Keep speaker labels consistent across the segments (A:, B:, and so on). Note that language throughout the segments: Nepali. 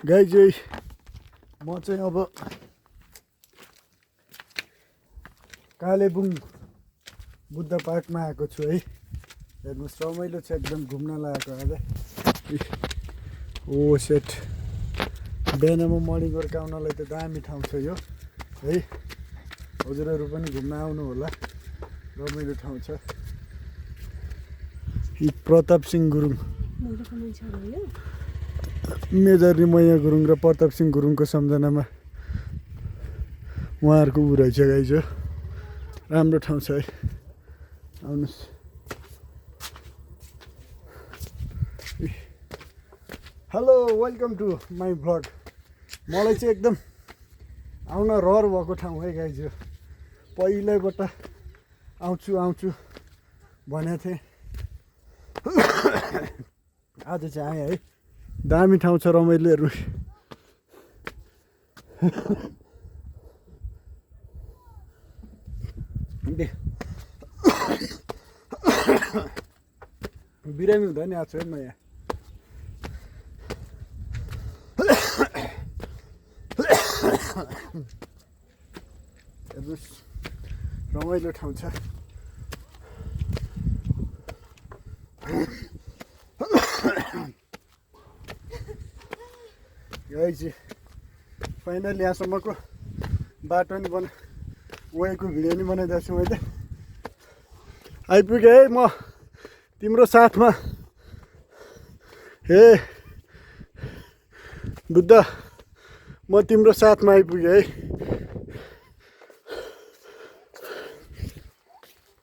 A: गाई चाहिँ म चाहिँ अब कालेबुङ बुद्ध पार्कमा आएको छु है। हेर्नुहोस् रमाइलो छ एकदम घुम्न लागेको आज। ओ सेट बिहानमा मर्निङ वर्क आउनलाई त दामी ठाउँ छ यो है। हजुरहरू पनि घुम्न आउनु होला, रमाइलो ठाउँ छ। प्रताप सिंह गुरुङ मेजर रिमैया गुरुङ र प्रताप सिंह गुरुङको सम्झनामा उहाँहरूको ऊ रहेछ गाइज। राम्रो ठाउँ छ है, आउनुहोस्। Hello welcome to my vlog. मलाई चाहिँ एकदम आउन रहर भएको ठाउँ है गाइज। पहिल्यैबाट आउँछु भनेको थिएँ, आज चाहिँ आएँ है। दामी ठाउँ छ, रमाइलो। हेर्नु बिरामी हुँदा नि आएको छु है म यहाँ। हेर्नुहोस् रमाइलो ठाउँ छ। फाइनली यहाँसम्मको बाटो नि वहीँको भिडियो नि बनाइदिएको छु मैले। आइपुगेँ है म तिम्रो साथमा। हे बुद्ध, म तिम्रो साथमा आइपुगेँ है।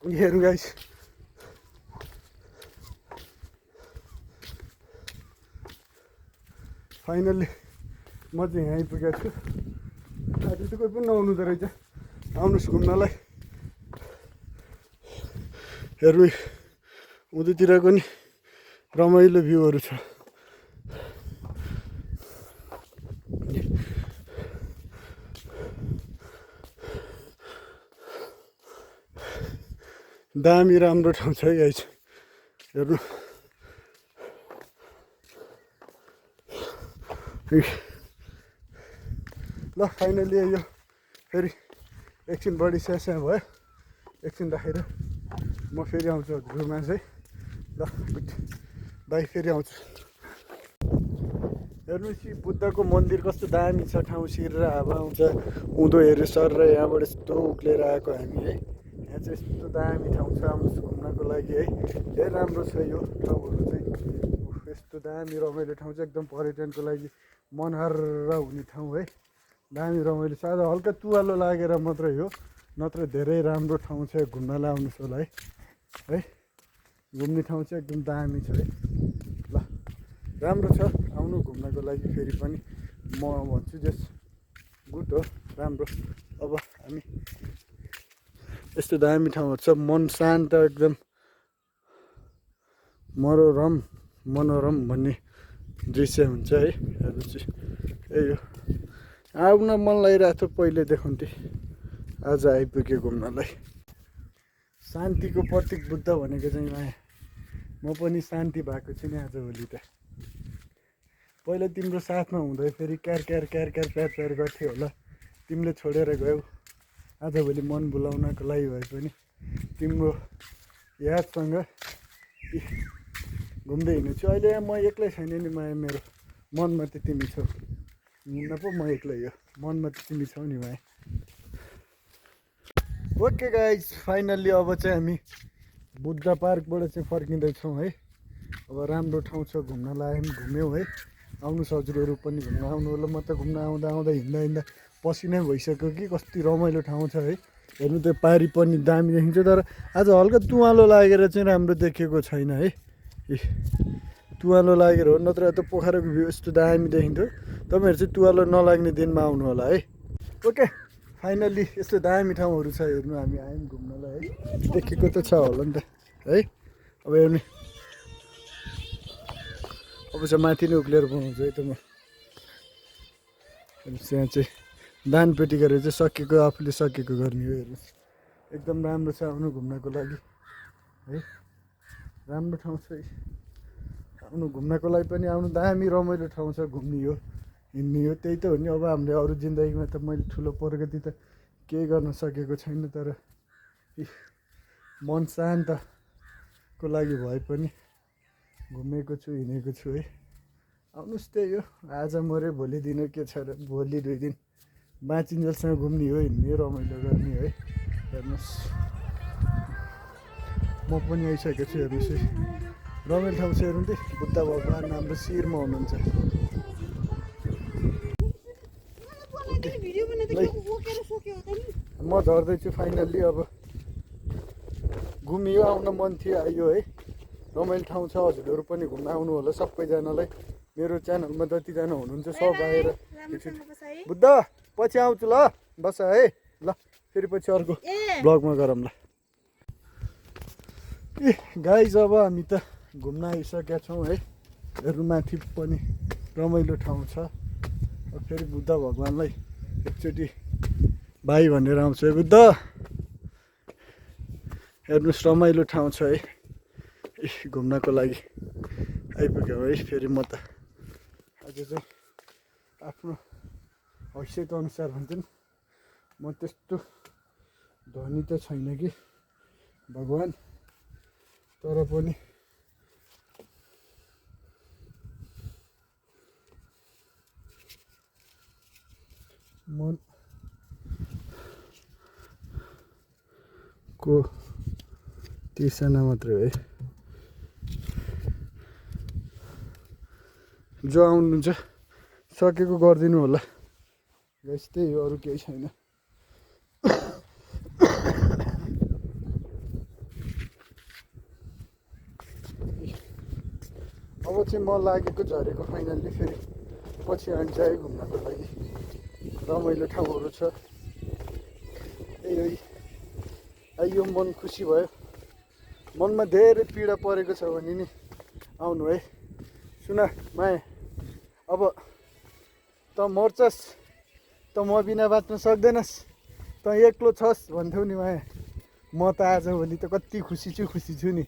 A: हेर्नु गाइस, फाइनल्ली म चाहिँ यहाँ आइपुगेको छु। आज त कोही पनि नआउनु त रहेछ, आउनुहोस् घुम्नलाई। हेर्नु उँधैतिरको नि रमाइलो भ्यूहरू छ। दामी राम्रो ठाउँ छ है गाइस। हेर्नु ल फाइनली यो फेरि एकछिन बढी स्यास्या भयो। एकछिन राखेर म फेरि आउँछु हजुरहरूमा चाहिँ। ल गुड बाई, फेरि आउँछु। हेर्नुहोस् कि बुद्धको मन्दिर कस्तो दामी छ। ठाउँ सिरेर हावा आउँछ, उँधो हेऱ्यो सर र यहाँबाट यस्तो उक्लेर आएको हामी है। यहाँ चाहिँ यस्तो दामी ठाउँ छ आउनुहोस् घुम्नको लागि है। धेरै राम्रो छ यो ठाउँहरू चाहिँ। यस्तो दामी रमाइलो ठाउँ चाहिँ एकदम पर्यटनको लागि मनहर्र हुने ठाउँ है। दामी रमाइलो छ। आज हल्का तुवालो लागेर मात्रै हो, नत्र धेरै राम्रो ठाउँ छ। घुम्नलाई आउनुहोस् होला है। घुम्ने ठाउँ चाहिँ एकदम दामी छ है। ल राम्रो छ, आउनु घुम्नको लागि। फेरि पनि म भन्छु जस गुड हो, राम्रो। अब हामी यस्तो दामी ठाउँहरू छ, मन शान्त एकदम मनोरम भन्ने दृश्य हुन्छ है। हेर्नुहोस् यही हो, आउन मन लागिरहेको थियो पहिल्यैदेखि थिएँ, आज आइपुगेँ घुम्नलाई। शान्तिको प्रतीक बुद्ध भनेको चाहिँ माया। म पनि शान्ति भएको छु नि आजभोलि त। पहिला तिम्रो साथमा हुँदै फेरि क्यार प्यार गर्थ्यो होला, तिमीले छोडेर गयौ। आजभोलि मन भुलाउनको लागि भए पनि तिम्रो यादसँग घुम्दै हिँड्छु। अहिले यहाँ म एक्लै छैन नि माया, मेरो मनमा त तिमी छौ। हिँड्न पो म एक्लै हो, मनमा त तिमी छौ नि माया। ओके गाइज, फाइनल्ली अब चाहिँ हामी बुद्ध पार्कबाट चाहिँ फर्किँदैछौँ है। अब राम्रो ठाउँ छ घुम्नलाई, हामी घुम्यौँ है। आउनुहोस् हजुरहरू पनि घुम्न आउनु होला। म त घुम्न आउँदा हिँड्दा पसिनै भइसक्यो कि कति रमाइलो ठाउँ छ है। हेर्नु त्यो पारी पनि दामी देखिन्छ, तर आज हल्का तुवालो लागेर चाहिँ राम्रो देखेको छैन है। तुवालो लागेर हो, नत्र त पोखराको भ्यू यस्तो दामी देखिन्थ्यो। तपाईँहरू चाहिँ तुवालो नलाग्ने दिनमा आउनु होला है। ओके फाइनल्ली यस्तो दामी ठाउँहरू छ। हेर्नु हामी आयौँ घुम्नलाई है, देखेको त छ होला नि त है। अब हेर्नु, अब चाहिँ माथि नै उक्लेर बनाउँछु है त म। यहाँ चाहिँ दानपेटी गरेर चाहिँ सकेको आफूले सकेको गर्ने हो। हेर्नुहोस् एकदम राम्रो छ आउनु घुम्नको लागि है। राम्रो ठाउँ छ, आउनु घुम्नको लागि पनि आउनु। दामी रमाइलो ठाउँ छ घुम्ने हो। हिँड्ने हो, त्यही त हो नि। अब हामीले अरू जिन्दगीमा त मैले ठुलो प्रगति त केही गर्न सकेको छैन, तर मन शान्तको लागि भए पनि घुमेको छु, हिँडेको छु है। आउनुहोस्, त्यही हो, आज मऱ्यो भोलि दिन के छ र, भोलि 2 दिन बाँचिन्जेलसँग घुम्ने हो, हिँड्ने रमाइलो गर्ने है। हेर्नुहोस् म पनि आइसकेको छु, हेर्नुहोस् है रमाइलो ठाउँ छ हेर्नु। त्यही बुद्ध भगवान् हाम्रो शिरमा हुनुहुन्छ। म झर्दैछु फाइनल्ली। अब घुमियो, आउन मन थियो, आइयो है। रमाइलो ठाउँ छ, हजुरहरू पनि घुम्न आउनु होला सबैजनालाई। मेरो च्यानलमा जतिजना हुनुहुन्छ सब आएर बुद्ध पछि आउँछु ल, बस है ल, फेरि पछि अर्को ब्लगमा गरौँ ल। ए गाइज अब हामी त घुम्न आइसकेका छौँ है। हेर्नु माथि पनि रमाइलो ठाउँ छ। अब फेरि बुद्ध भगवान्लाई एकचोटि भाइ भनेर आउँछु है। बुद्ध हेर्नुहोस् रमाइलो ठाउँ छ है, घुम्नको लागि आइपुग्यौँ है। फेरि म त आज चाहिँ आफ्नो हैसियत अनुसार भन्छ नि, म त्यस्तो धनी त छैन कि भगवान्, तर पनि मनको तिर्सना मात्रै है। जो आउनुहुन्छ सकेको गरिदिनु होला गाइस, त्यही हो, अरू केही छैन। अब चाहिँ म लागेको झरेको फाइनल्ली, फेरि पछि आइन्छ है घुम्नको लागि। रमाइलो ठाउँहरू छ, त्यही आइयो, मन खुसी भयो। मनमा धेरै पीडा परेको छ भने नि आउनु है। सुन माया, अब त मर्छस् त म बिना बाँच्न सक्दैनस्, त एक्लो छस् भन्थ्यौ नि माया। म त आजभोलि त कति खुसी छु नि,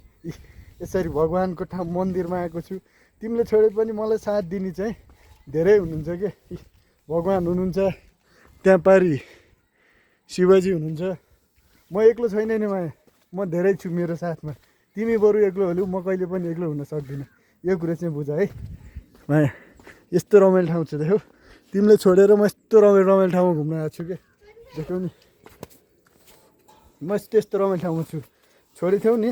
A: यसरी भगवान्को ठाउँ मन्दिरमा आएको छु। तिमीले छोडे पनि मलाई साथ दिने चाहिँ धेरै हुनुहुन्छ के, भगवान् हुनुहुन्छ, त्यहाँ पारि शिवजी हुनुहुन्छ। म एक्लो छैन नि माया, म धेरै छु मेरो साथमा। तिमी बरु एक्लो होलौ, म कहिले पनि एक्लो हुन सक्दिनँ। यो कुरा चाहिँ बुझ है माया। यस्तो रमाइलो ठाउँ छ देख्यौ, तिमीले छोडेर म यस्तो रमाइलो ठाउँमा घुम्न आएको छु के, देख्यौ नि। म यस्तो रमाइलो ठाउँमा छु, छोडेथ्यौ नि।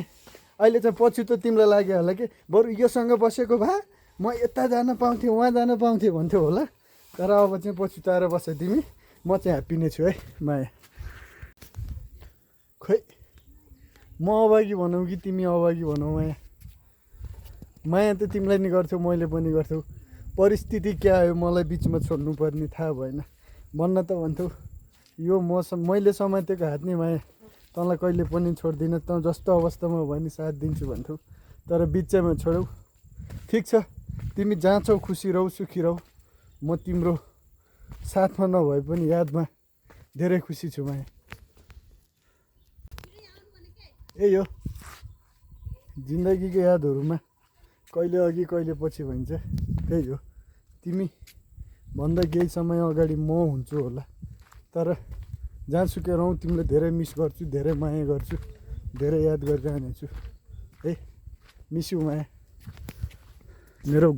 A: अहिले चाहिँ पछि त तिमीलाई लाग्यो होला कि बरु योसँग बसेको भए म यता जान पाउँथेँ, उहाँ जान पाउँथेँ भन्थ्यौ होला। तर अब चाहिँ पछुताएर बस तिमी, म चाहिँ ह्याप्पी नै छु है माया। खोइ म अभागी भनौँ कि तिमी अभागी भनौँ माया, माया त तिमीलाई नि गर्थ्यौ, मैले पनि गर्थ्यौ। परिस्थिति क्या आयो मलाई बिचमा छोड्नु पर्ने थाहा भएन। भन्न त भन्थ्यौ यो मैले समातेको हात नि माया, तँलाई कहिले पनि छोड्दिनँ, तँ जस्तो अवस्थामा हो भने साथ दिन्छु भन्थ्यौ। तर बिचमा छोड्यौ। ठिक छ, तिमी जहाँ छौ खुसी रहौ, सुखी रहौ। म तिम्रो साथमा नभए पनि यादमा धेरै खुसी छु माया। यही हो जिन्दगीको यादहरूमा, कहिले अघि कहिले पछि भइन्छ, त्यही हो। तिमी भन्दा केही समय अगाडि म हुन्छु होला, तर जहाँसुकै रहौँ तिमीलाई धेरै मिस गर्छु, धेरै माया गर्छु, धेरै याद गरिरहनेछु है। मिस यु माया मेरो।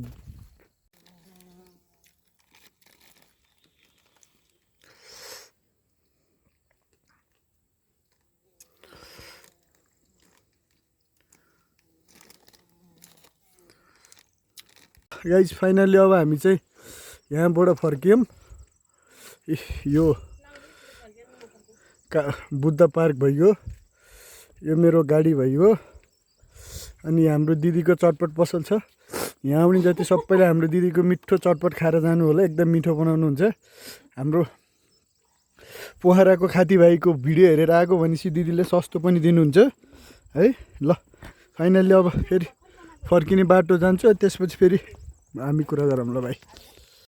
A: गाइज फाइनल्ली अब हामी चाहिँ यहाँबाट फर्कियौँ। यो बुद्ध पार्क भइगयो, यो मेरो गाडी भइगयो, अनि हाम्रो दिदीको चटपट पसल छ। यहाँ आउने जति सबैले हाम्रो दिदीको मिठो चटपट खाएर जानु होला, एकदम मिठो बनाउनुहुन्छ। हाम्रो पोखराको खाती भाइको भिडियो हेरेर आएको भनेपछि दिदीले सस्तो पनि दिनुहुन्छ है। ल फाइनल्ली अब फेरि फर्किने बाटो जान्छु, त्यसपछि फेरि हामी कुरा गरौँ ल भाइ।